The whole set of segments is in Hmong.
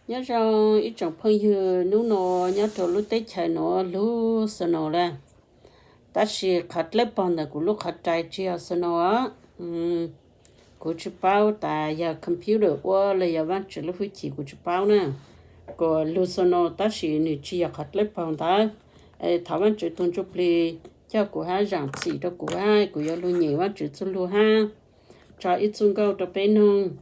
Nyob zoo ib tsoom phooj ywg, hnub no nyob rau lub teb chaws nuav lub snow lawm, tab sis qhov dlawb paug ntawm kuv lub qhov rais tsis yog snow os. Kuv tsis paub tas yog computer ua los yog Vaajtswv lub hwj chim kuv tsis paub na. Kuas lug snow tab sis nws tsis yog qhov dlawb paug ntawd. Thov Vaajtswv tug Ntsuj Plig coj kuv hab zaam txim rau kuv hab kuv yuav lug nyeem Vaajtswv txuj lug hab tso ib txuj nkauj rau peb noog.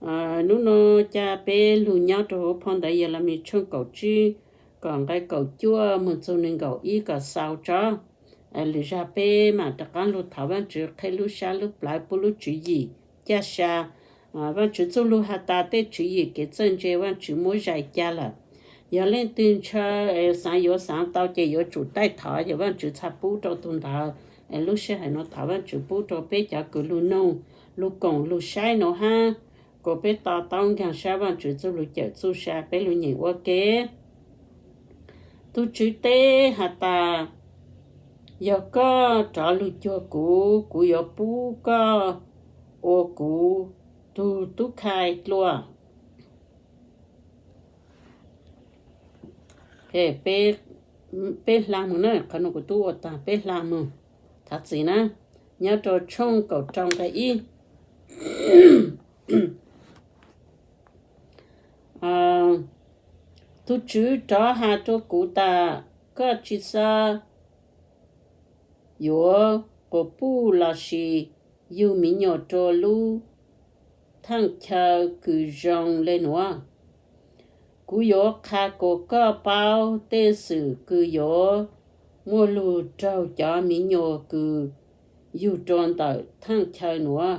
Hnub no ca peb lug nyob rau huv phau ntawv Yelamis tshooj kaum tsib, kom nqai kaum cuaj moog txug neeg nkaum ib kom xaus tso. Lwm zag peb maam rov qaab lug thov Vaajtswv qheb lub sab lub plawv puab lub tswv yim ca sa. Vaajtswv txuj lug has tas tej tswv yim kev txawj ntse Vaajtswv muab zais ca lawm. Yog leej twg ntshaw xaav yuav xaav tau ces yuav tsum taij thov ces Vaajtswv txhaj pub rau tug ntawd. Lub sij hawm no thov Vaajtswv pub rau peb cov kws lug noog, lug koom lug saib no hab, kuas peb to taub nkaag sab Vaajtswv txuj lug cawm txuj sa peb lug nyeem ua ke. Tug tswv teb has tas, yog koj rov lug cuag kuv, kuv yuav pub koj ua kuv tug tub khai dlua. Peb hla moog na, qhov no kuv tub ua taag, peb hla moog. Thov txim na, nyob rau tshooj kaum rau nqai ib. Tug tswv rov has rua kuv tas, koj tsi xaav yuav quas puj lossis yug miv nyuas rua lub thaaj chaw kws zoo le nuav. Kuv yuav qha kuas koj paub tej xwm kws yuav muaj lug raug cov miv nyuas kws yug rua ntawm thaaj chaw nuav,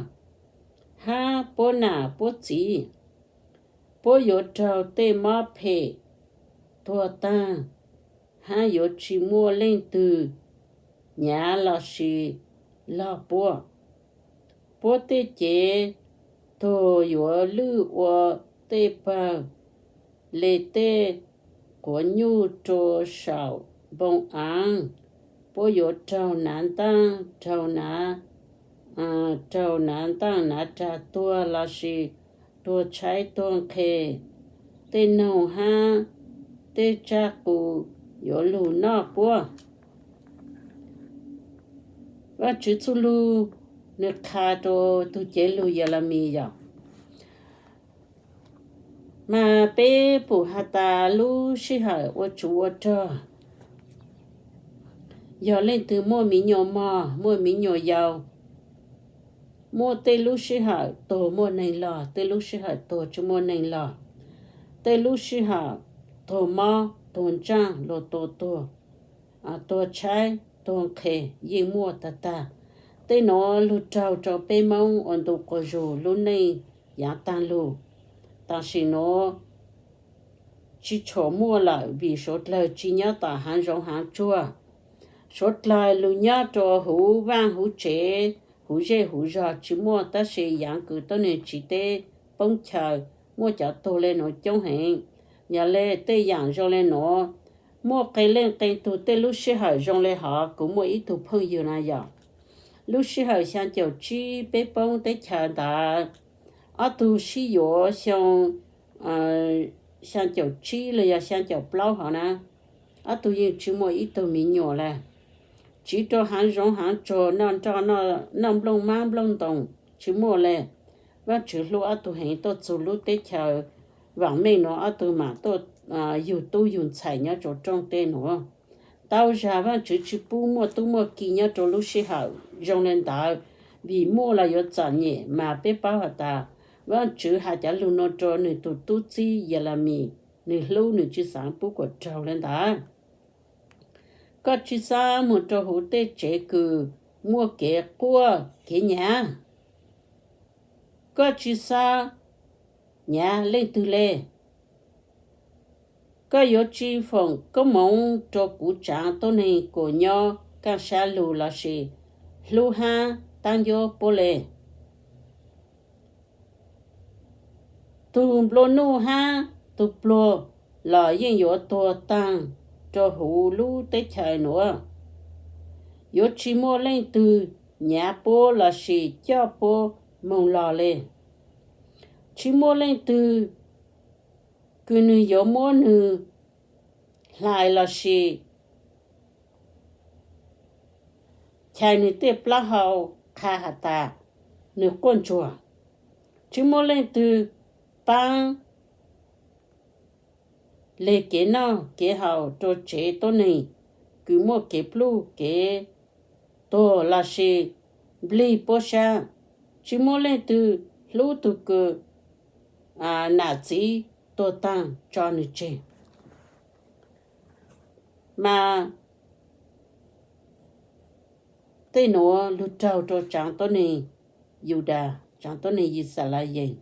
hab puab nam puab txiv. Puab yuav raug tej mob phem tuag taag, hab yuav tsi muaj leej twg nyav lossis log puab. Puab tej cev tuag yuav lwj ua tej pawg le tej quav nyuj rua saum npoo aav. Puab yuav raug nav ntaaj, raug nav, raug nav ntaaj nav rag tuag lossis tuag tshaib tuag nqhes. Tej noog hab tej tsaj qus yuav lug noj puab. Vaajtswv txuj lug nwg qha rua tug cev lug Yelamis yom. Mas peb pum has tas lub sij hawm ua tsuv ua rog, yog leej twg muaj miv nyuas mog, muaj miv nyuas yau, muaj tej lub sij hawm tuag muaj neeg log, tej lub sij hawm tuag tsi muaj neeg log. Tej lub sij hawm tuag mob, tuag ntsaaj, luag tua tuag, tuag tshaib, tuag nqhes yeej muaj tag tag. Tej nuav lug raug rua peb Moob ua ntu quas zug lub neej yaav taag lug. Tam sim nuav tsi tshua muaj lawm vim suav dlawg tsi nyob tom haav zoov haav tsuag. Suav dlawg lug nyob rua huv vaaj huv tsev, huv zej huv zog tsi muaj, tab sis yaav kws tuab neeg tsiv teb poob chaw, muaj cov tuag le nuav coob heev. Yog le tej yaam zoo le nuav, muaj qee leej qee tug tej lub sij hawm zoo le hov, kuv muaj ib tug phooj ywg na yog lub sij hawm xyaa caum tsib peb poob teb chaws ntawd, ob tug sib yuav xyoo xyaa caum tsib los yog xyaa caum plaub hov na, ob tug yeej tsi muaj ib tug miv nyuas le. Tsiv rua haav zoov haav tsuag noj nroj noj nplooj maab nplooj ntoos tsi muaj le. Vaajtswv hlub ob tug heev, tuaj txug lub teb chaws vaam meej nuav ob tug maam tuaj yug tub yug ntxhais nyob rua rooj tej nuav. Tau zag Vaajtswv tsi pub muaj tub muaj ki nyob rua lub sij hawm zoo le ntawd, vim muaj los yuav txom nyem, mas peb paub has tas Vaajtswv has cov lug nuav rua nwg tug tub txib Yelamis, nwg hlub nwg tsi xaav pub kuas raug le ntawd. Koj tsi xaav moog rua huv tej tsev kws muaj kev quaj kev nyav. Koj tsi xaav nyav leej twg le. Koj yuav tsi foom koob moov rua kuv tsaav tuab neeg kuas nyob kaaj sab lug lossis hlub hab taab ncuab puab le. Tug nplua nuj hab tug pluag los yeej yuav tuag taag rua huv lub teb chaws nuav. Yuav tsi muaj leej twg nyav puab lossis coj puab moog lug le. Tsi muaj leej twg kws nwg yuav muab nwg hlais lossis chais nwg tej plaub hau qha has tas nwg quaj ntsuag. Tsi muaj leej twg paab le kev noj kev haus rua tsev tuab neeg kws muaj kev pluj kev tuag lossis nplig puab sab. Tsi muaj leej twg hlub tug kws nam txiv tuag taag tso nwg tseg. Mas tej nuav lug raug rua tsaav tuab neeg Yudas, tsaav tuab neeg Yixalayees.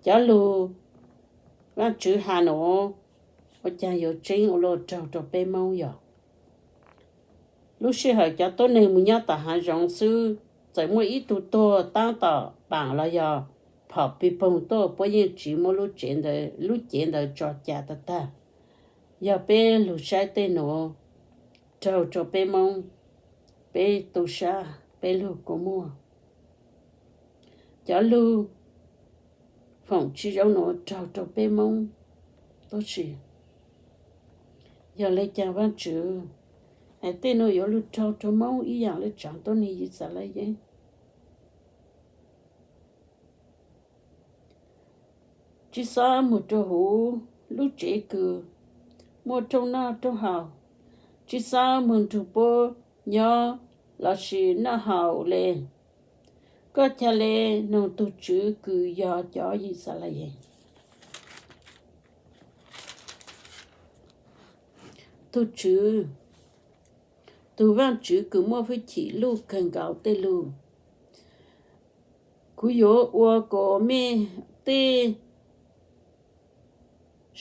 Cov lug Vaajtswv has nuav ua caag yuav tseeb ua luaj raug rua peb Moob yog lub sij hawm cov tuab neeg moog nyob tom haav zoov xwb, txawm muaj ib tug tuag taab tom paam los yog phom pig poog tuaj, puab yeej tsiv muab lub tsev ntawd, lub cev ntawd tso ca tag tag. Yog peb lug saib tej nuav raug rua peb Moob, peb tu sab peb lug kua muag. Cov lug foom tsi zoo nuav raug rua peb Moob, tab sis yog le caag Vaajtswv es tej nuav yuav lug raug rua Moob ib yaam le tsaav tuab neeg Yixalayees. Tsi xob moog rua huv lub tsev kws muaj rooj noj rooj haus, tsi xob moog nrug puab nyob lossis noj haus le. Koj ca le noog tug Tswv kws yog cov Yixalayees. Tug Tswv, tug Vaajtswv kws muaj hwj chim luj kawg nkaus tej lug, kuv yuav ua kuas mej tej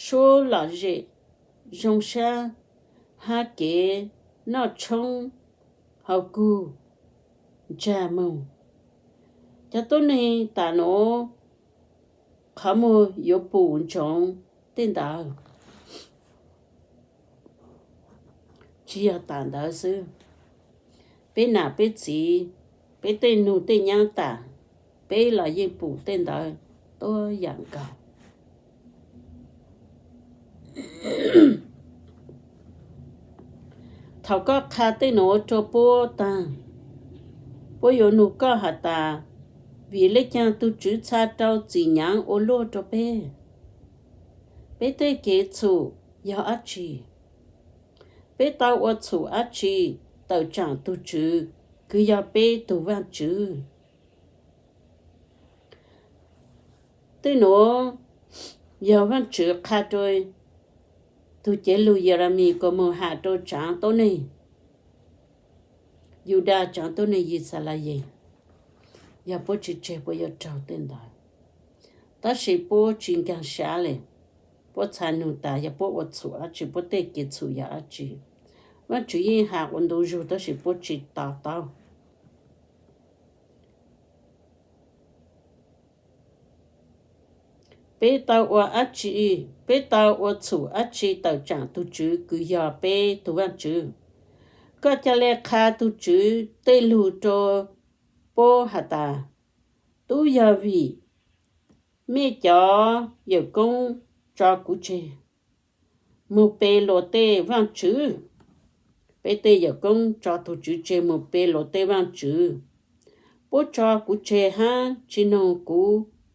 suab lom zem zoo sab hab kev noj tshoob hauv kug ntsag moog. Cov tuab neeg tam nuav qhov muag yuav pum ntsoov tej ntawd. Tsi yog tam ntawd xwb, peb nam peb txiv, peb tej nug tej nyaab tas, peb los yeej pum tej ntawd tuab yaam nkaus. Thaum koj qha tej nuav rua puab taag, puab yuav nug koj has tas, vim le caag tug Tswv txha rau txim nyaav ua luaj rua peb? Peb tej kev txhum yog dlaab tsi? Peb tau ua txhum dlaab tsi tawm tsaam tug Tswv kws yog peb tug Vaajtswv? Tej nuav yog Vaajtswv qha rua tug cev lug Yelemis kuas moog has rua tsaav tuab neeg Yudas, tsaav tuab neeg Yixalayees. Yog puab tsi tseg puab yuav raug tej ntawd. Tab sis puab tsi nkaag sab le, puab txha nug tas yog puab ua txhum dlaab tsi, puab tej kev txhum yog dlaab tsi. Vaajtswv yeej has ua ntu zug tab sis puab tsi to taub. Peb tau ua dlaab tsi, peb tau ua txhum dlaab tsi tawm tsaam tug Tswv kws yog peb tug Vaajtswv? Koj ca le qha tug Tswv tej lug rua puab has tas, tub yog vim mej cov yawm koob tso kuv tseg moog pe luas tej vaajtswv. Peb tej yawm koob tso tug Tswv tseg moog pe luas tej vaajtswv. Puab tso kuv tseg hab tsi noog kuv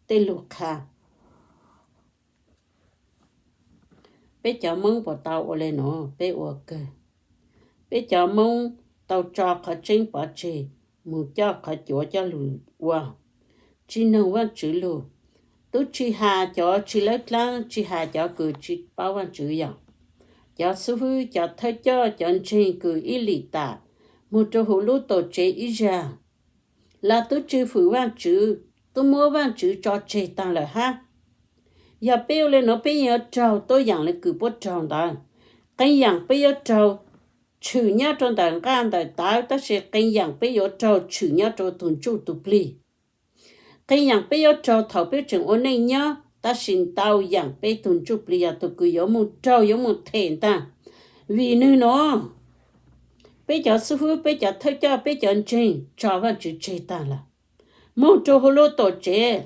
tej lug qha. Peb cov Moob puas tau ua le nuav? Peb ua kawg. Peb cov Moob tau tso qhov tseeb pov tseg, moog coj qhov cuav coj lug ua, tsi noog Vaajtswv lug. Tub tsi has cov tsi laib dlaab, tsi has cov kws tsi paub Vaajtswv yog cov xub hwb, cov thawj coj, cov ntseeg kws ib lim tam moog rua huv lub tuam tsev ib zag, los tub tsi fwm Vaajtswv, tub muab Vaajtswv tso tseg taag lawm hab. Yog peb ua le nuav peb yeej yuav raug tuab yaam le kws puab raug ntawd. Qee yaam peb yuav raug tshwm nyob rua ntawm nqaj ntawm tawv, tab sis qee yaam peb yuav raug tshwm nyob rua tug ntsuj tug plig. Qee yaam peb yuav raug thaum peb tseem ua neej nyob, tab sis ntau yaam peb tug ntsuj plig yog tug kws yuav moog raug yuav moog them ntaag. Vim nwg nuav, peb cov xub hwb, peb cov thawj coj, peb cov ntseeg tso Vaajtswv tseg taag lawm, moog rua huv lub tuam tsev,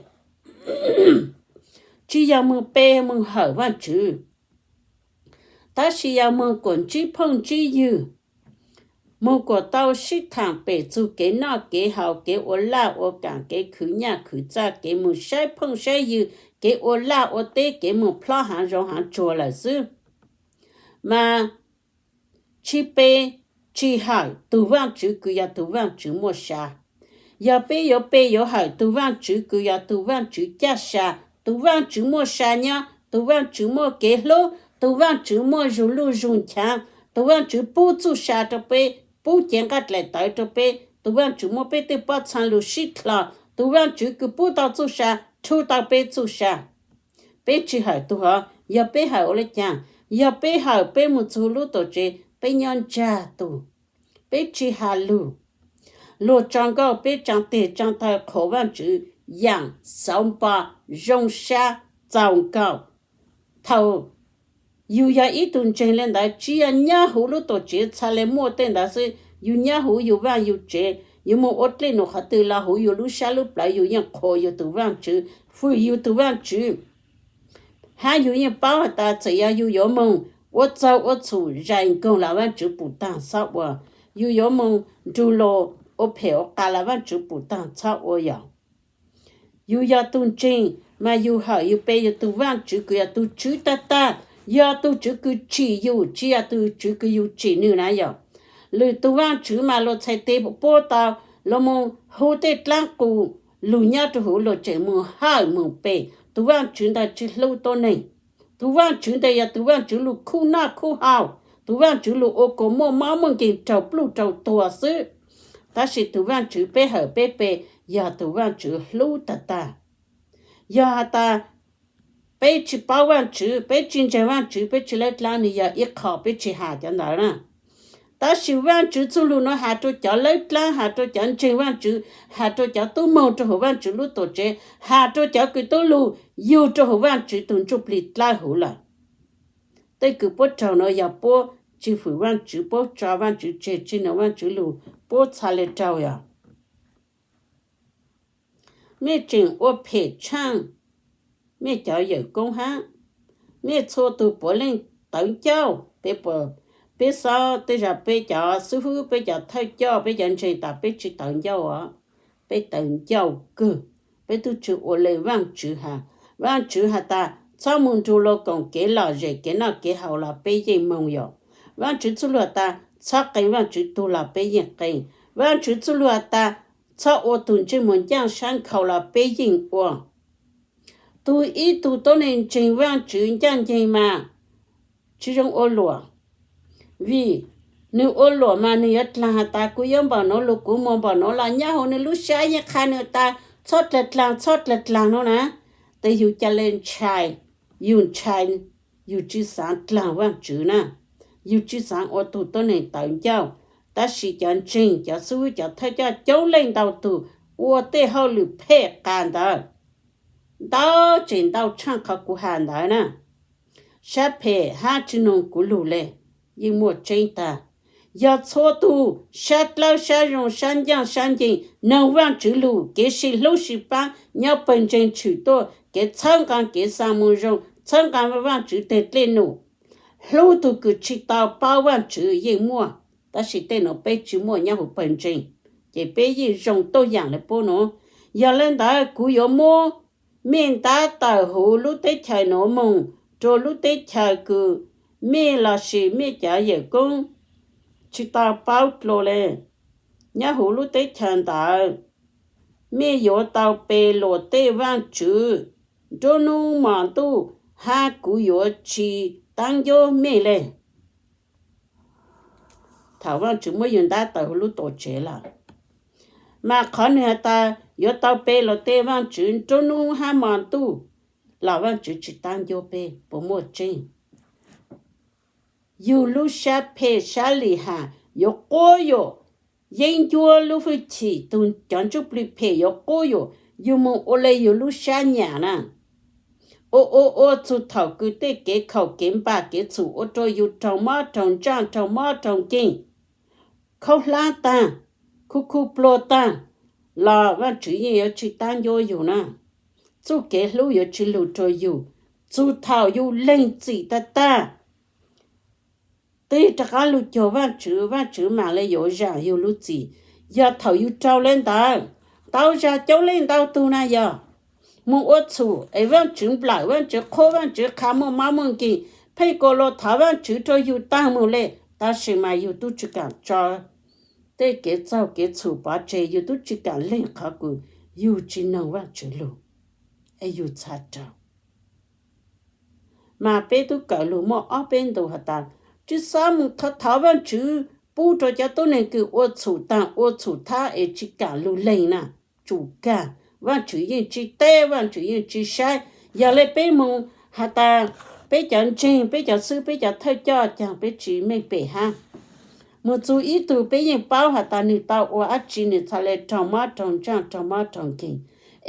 tsis yog moog pe moog hawm Vaajtswv, tab sis yog moog kuas ntsib phooj ntsib ywg, moog kuas tau sib thaam pem txug kev noj kev haus, kev ua laj ua kaam, kev khwv nyaj khwv txag, kev moog saib phooj saib ywg, kev ua laj ua teb, kev moog plhob haav zoov haav tsuag lawm xwb. Mas tsis pe tsis hawm tug Vaajtswv kws yog tug Vaajtswv muaj sa. Yog peb yuav pe yuav hawm tug Vaajtswv kws yog tug Vaajtswv caj sa, tug Vaajtswv muaj sa nyob, tug Vaajtswv muaj kev hlub, tug Vaajtswv muaj zug luj zug nchaav, tug Vaajtswv pub txuj sa rau peb, pub cev nqaj dlaim tawv rau peb, tug Vaajtswv muab peb tej pob txha lug sib dlho, tug Vaajtswv kws pub tau txuj sa, rhu tau peb txuj sa. Peb tsis hawm tug hov, yog peb hawm ua le caag? Yog peb hawm peb moog txug lub tuam tsev peb nyob ntsag tug, peb tsis has lug. Luag tso nkauj peb tsaa teg tsaa taw qhuas Vaajtswv yaam xauv npo zoo sab txaus nkaus. Thaus yug yog ib tug ntseeg le ntawd, tsis yog nyob huv lub tuam tsev txha le muaj tej ntawd xwb, yug nyob huv yug vaaj yug tsev, yuav moog ua dlej num qhov twg los huv yug lub sab lub plawv yug yeej qhuas yug tug Vaajtswv, fwm yug tug Vaajtswv. Hab yug yeej paub has tas txawm yog yug yuav moog ua txaug ua txhum zais nkoog los Vaajtswv pum taag txhob ua, yug yuav moog nrug luas ua phem ua qas los Vaajtswv pum taag txhob ua yog. Yug yog tug ntseeg mas yug hawm yug pe yug tug Vaajtswv kws yog tug tswv tag tag, yog tug tswv kws tsim yug, tsis yog tug tswv kws yug tsim nwg na yog. Lwm tug vaajtswv mas luag txhais tes puab tau, luag moog hu tej dlaab qus lug nyob rua huv luag tseem moog hawm moog pe. Tug vaajtswv ntawd tsi hlub tuab neeg. Tug vaajtswv ntawd yog tug vaajtswv lug khuj noj khuj haus, tug vaajtswv lug ua kuas muaj mob muaj nkeeg raug pluj raug tuag xwb. Tab sis tug vaajtswv peb hawm peb pe yog tug vaajtswv hlub tag tag. Yog has tas peb tsi paub vaajtswv, peb tsi ntseeg vaajtswv, peb tsi lawb dlaab, nwg yog ib qho peb tsi has cov ntawd na. Tab sis vaajtswv txuj lug nuav has rua cov lawb dlaab, has rua cov ntseeg vaajtswv, has rua cov tub moog rua huv vaajtswv lub tuam tsev, has rua cov kws tub lug yug rua huv vaajtswv tug ntsuj plig dlawb huv lawm. Tej kws puab raug nuav yog puab tsi fwm vaajtswv, puab tso vaajtswv tseg, tsi nug vaajtswv lug, puab txha le raug yog. Mej tseem ua phem tshaaj mej cov yawm koob hab, mej txhua tug puav leej tawv ncauj. Peb xob tej zag peb cov xib hwb, peb cov thawj coj, peb cov ntseeg tas peb tsi tawv ncauj os. Peb tawv ncauj kawg, peb tub tsi ua le vaajtswv has. Vaajtswv has tas txhob moog nrug luag koom kev lom zem kev noj kev haus los peb yeej moog yog. Vaajtswv txuj lug has tas txhob qee vaajtswv tug los peb yeej qee. Vaajtswv txuj lug has tas txhob ua tug ntsej muag ncaaj sab nkhaus los peb yeej ua. Tug ib tug tuab neeg ntseeg vaajtswv ncaaj nceeg mas tsi zoo ua luam, vim nwg ua luam mas nwg yuav dlaag has tas kuv yuav npaum nuav lug, kuv muag npaum nuav los nyob huv nwg lub sab yeej qha nwg tas txhob dlaag dlaag, txhob dlaag dlaag nuav na. Tes yug ca le ntshai, yug ntshai, yug tsi xaav dlaag vaajtswv na, yug tsi xaav ua tug tuab neeg tawv ncauj. Tab sis cov ntseeg, cov xib hwb, cov thawj coj coob leej ntau tug ua tej hauj lwm phem qas ntawd ntau tseem ntau tshaaj qhov kuv has ntawd na. Sab phem hab tsi nug kuv lug le, yeej muaj tseeb tag. Yog txhua tug sab dlawb sab zoo sab ncaaj sab nceeg nug vaajtswv lug, kev sib hlub sib paab nyob pawg ntseeg tshwm tuaj, kev txhawb nqaa kev xaa moo zoo, txhawb nqaa vaajtswv teg dlej num, hlub tug kws tsi tau paub vaajtswv yeej muaj. Tab sis tej nuav peb tsi muaj nyob huv pawg ntseeg, ces peb yeej zoo tuab yaam le puab nuav. Yog le ntawd kuv yuav muab mej ntab tawm huv lub teb chaws nuav moog rua lub teb chaws kws mej lossis mej cov yawm koob tsi tau paub dlua le. Nyob huv lub teb chaws ntawd mej yuav tau pe luas tej vaajtswv nruab nub mos ntuj, hab kuv yuav tsi taab ncuab mej le. Thaum vaajtswv muab yug ntab tawm huv lub tuam tsev lawm, mas qhov nwg has tas yuav tau pe luas tej vaajtswv nruab nub hab mos ntuj los vaajtswv tsi taab ncuab peb, puas muaj tseeb? Yug lub sab phem sab lim has yuav quab yuam, yeeb ncuab lub hwj chim, tug cov ntsuj plig phem yuav quab yuam, yug moog ua le yug lub sab nyam na. Ua ua ua txug thaum kws tej kev khaum kev npam kev txhum ua rua yug raug mob raug ntsaaj raug mob raug nkeeg, khaub hlaab taag, khuv khuv pluag taag, los vaajtswv yeej yuav tsi taab ncuab yug na. txuj kev hlub yuav tsis lug rua yug, txug thaum yug leeg txim tag tag, tig rov qaab lug cuag Vaajtswv, Vaajtswv maam le yuav zaam yug lub txim. Yog thaum yug raug le ntawd, tau zag coob leej ntau tug na yog moog ua txhum es Vaajtswv nplawm, Vaajtswv qhuab, Vaajtswv qha, muaj mob muaj nkeeg, pheej kuas luas thov Vaajtswv rua yug taag moog le, tab sis mas yug tub tsi kaam tso tej kev txaug kev txhum pov tseg, yug tub tsi kaam leeg qhov kws yug tsi noog Vaajtswv lug, es yug txha raug. Mas peb tub kawm lug muaj ob peb ntu has tas, tsi xob moog thov Vaajtswv pub rua cov tub neeg kws ua txhum taag ua txhum thab es tsi kaam lug leeg na. Tsum kag, Vaajtswv yeej tsi teb, Vaajtswv yeej tsi saib. Yog le peb moog has tas peb cov ntseeg, peb cov xwb, peb cov thawj coj caag peb tsi meej pem hab. Moog txug ib tug peb yeej paub has tas nwg tau ua dlaab tsi nwg txhad le raug mob raug ntsaaj raug mob raug nkeeg.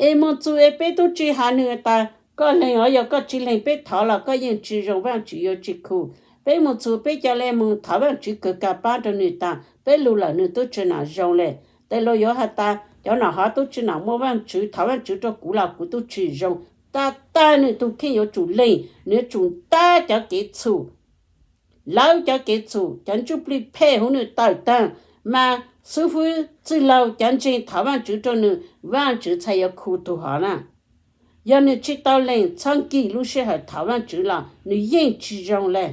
Es moog txug es peb tub tsi has nwg tas koj leeg os, yog koj tsi leeg peb thov los koj yeej tsi zoo, Vaajtswv yuav tsi khu. Peb moog txug peb ca le moog thov Vaajtswv kawg kag paab rua nwg taag, peb lug lawm nwg tub tsi nam zoo le. Tej luas yuav has tas cov nam hov tub tsi nam muaj Vaajtswv, thov Vaajtswv rua kuv los kuv tub tsi zoo. Tag tag nwg tug kheej yuav tsum leeg, nwg yuav tsum ntab cov kev txhum, lawv cov kev txhum, cov ntsuj plig phem huv nwg tawm taag, mas xib fwb txwj laug cov ntseeg thov Vaajtswv rua nwg, Vaajtswv txhad yuav khu tug hov na. Yog nwg tsi tau leeg txhob nkim lub sij hawm thov Vaajtswv los nwg yeej tsi zoo le.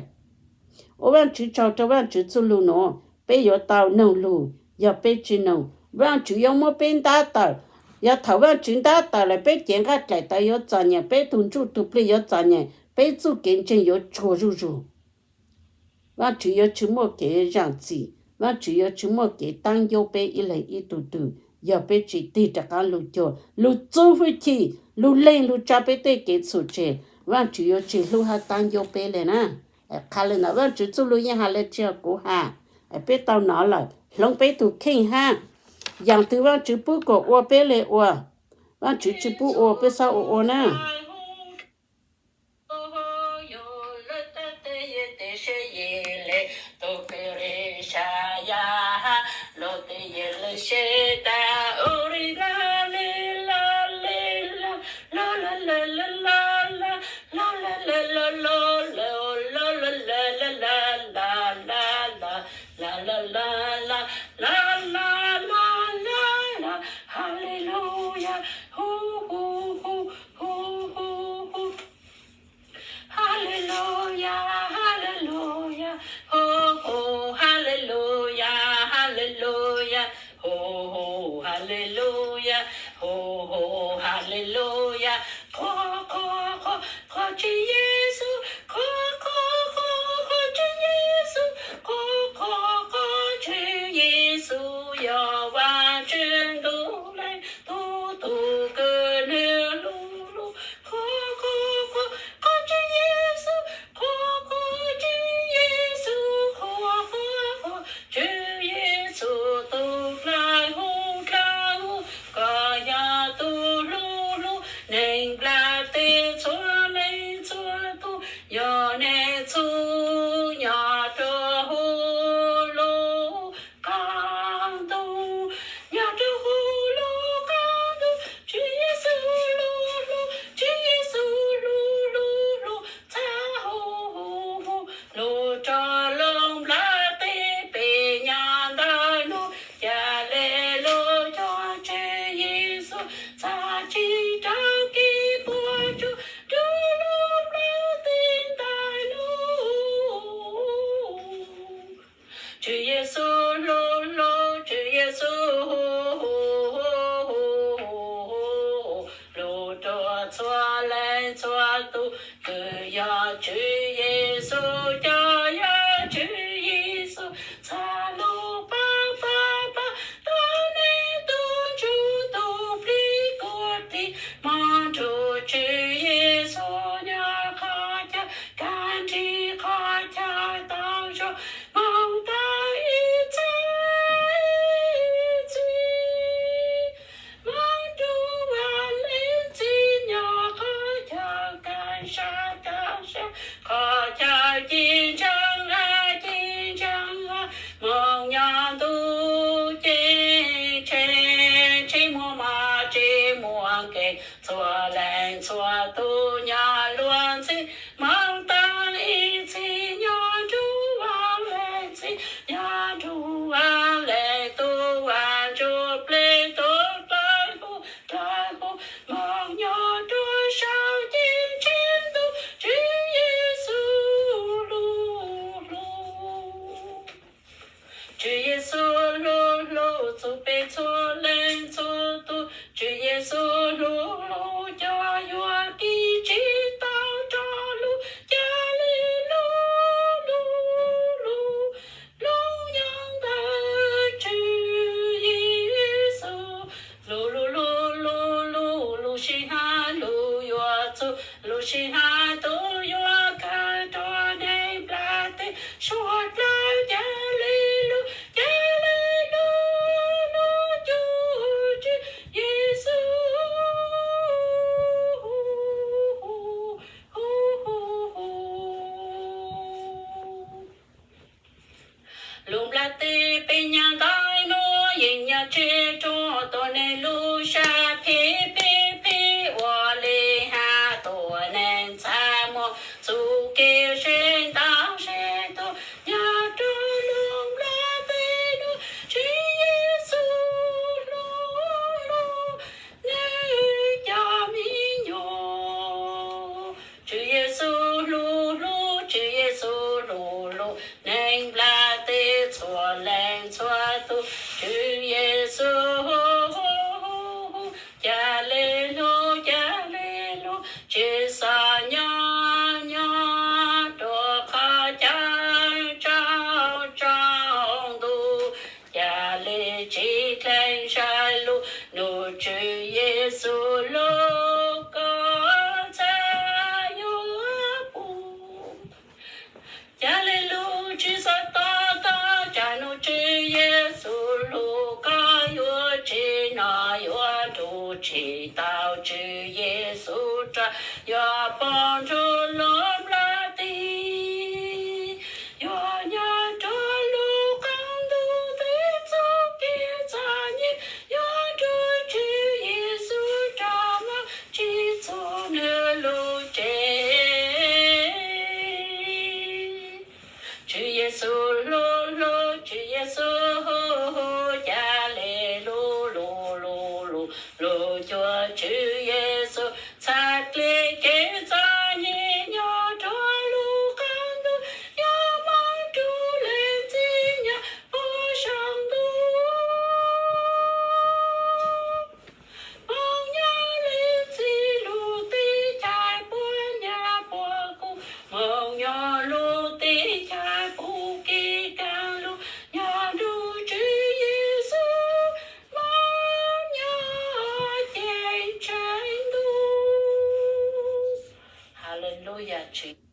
Ua Vaajtswv tsaug rua Vaajtswv txuj lug nuav, peb yuav tau noog lug, yog peb tsi noog, Vaajtswv yuav muab peb ntab tawm. Yog thaum Vaajtswv ntab tawm lawm peb cev nqaij dlaim tawv yuav txom nyem, peb tug ntsuj tug plig yuav txom nyem, peb txuj kev ntseeg yuav tsuag zuj zug. Vaajtswv yuav tsi muaj kev zaam txim, Vaajtswv yuav tsi muaj kev taab ncaub peb ib leeg ib tug twg, yog peb tsi tig rov qaab lug cuag lug txuj hwj chim, lug leeg lug tso peb tej kev txhum tseg, Vaajtswv yuav tsi hlub hab taab ncaub peb le na. Qha le ntawd, Vaajtswv txuj lug yeej has le tsi yog kuv has, peb tau nov lawm, hloov peb tug kheej hab. Yaam twg Vaajtswv pub kuas ua peb le ua, Vaajtswv tsi pub ua peb xob ua ua na. Hallelujah, hallelujah, hallelujah, ho, ho, hallelujah, hallelujah, ho, ho, hallelujah, ho, ho, hallelujah, qhuas, qhuas, qhuas, qhuas Tswv Yexus, qhuas, qhuas, qhuas, qhuas Tswv Yexus, qhuas, qhuas, qhuas Tswv Yexus yog Vaajtswv ntuj leej tub tug kws nwg lug lug. Qhuas, qhuas, qhuas, qhuas Tswv Yexus, qhuas, qhuas Tswv Yexus, qhuas, qhuas, qhuas Tswv Yexus tug dlawg huv dlawg huv, koj yog tug lug lug neeg nplaj teb txhua leej txhua tug, yog neeg txhub nyob rua huv lub qaab ntuj, nyob rua huv lub qaab ntuj. Tswv Yexus lug lug, Tswv Yexus lug lug lug, txhad huv huv huv lug rua lub nplaj teb peb nyob ntawm nuav, ca le lug cuag Tswv Yexus txhad tsi rua kev puam tsuaj rua lub nplaj teb ntawm nuav. Tswv Yexus lug lug, Tswv Yexus huv huv huv, lug rua txhua leej txhua tug kws yog Tswv Yexus cov yawg. Tswv Yexus txhad lug pab pab pab tug neeg tug ntsuj tug plig kuas tig moog nrug Tswv Yexus nyob qhov chaw kag nrig qhov chaw tau zoo moog tau ib txhis ib txhis. Moog nrug Vaaj Leej Txiv nyob qhov chaw kag sab kag sab, qhov chaw ci txuj kev sib ntaus sib tua, nyob rau lub nplaj teb no, Tswv Yexus hlub hlub nws cov me nyuam. Tswv Yexus hlub hlub, Tswv Yexus hlub hlub neeg nplaj teb txhua leej txhua tus. Tswv Yexus hu hu hu, ca le lug, ca le lug, tsis xav nyob nyob rua qhov cav tsaus tsaus ntuj. Ca le tsis dlhau sai lug nug Tswv Yexus lug, koj txhaj yuav pum. Ca le lug tsis xav tos tos tsam nug Tswv Yexus lug, koj yuav tsim nyog yuav nrug tsim tau Tswv Yexus raj, yuav poob nrug lub nplaj teb, yuav nyob rua lub qaab ntuj twb txuj kev txom nyem, yuav nrug Tswv Yexus raj moog tsim txhua nwg lub tsev. Tswv Yexus hlub hlub, Tswv Yexus hu hu, ca le lug lug lug lug lug cuag Tswv Yexus txhad dle kev txom nyem nyob rua lub qaab ntuj, yuav moog rua leej txiv nyob puag saum ntuj, moog nyob lub txij lub teb chaws puab nyab puab kub, moog nyob lub teb chaws puab kev kaaj lug, nyob nrug Tswv Yexus moog nyob ceeb tsheej ntuj. Hallelujah Tswv.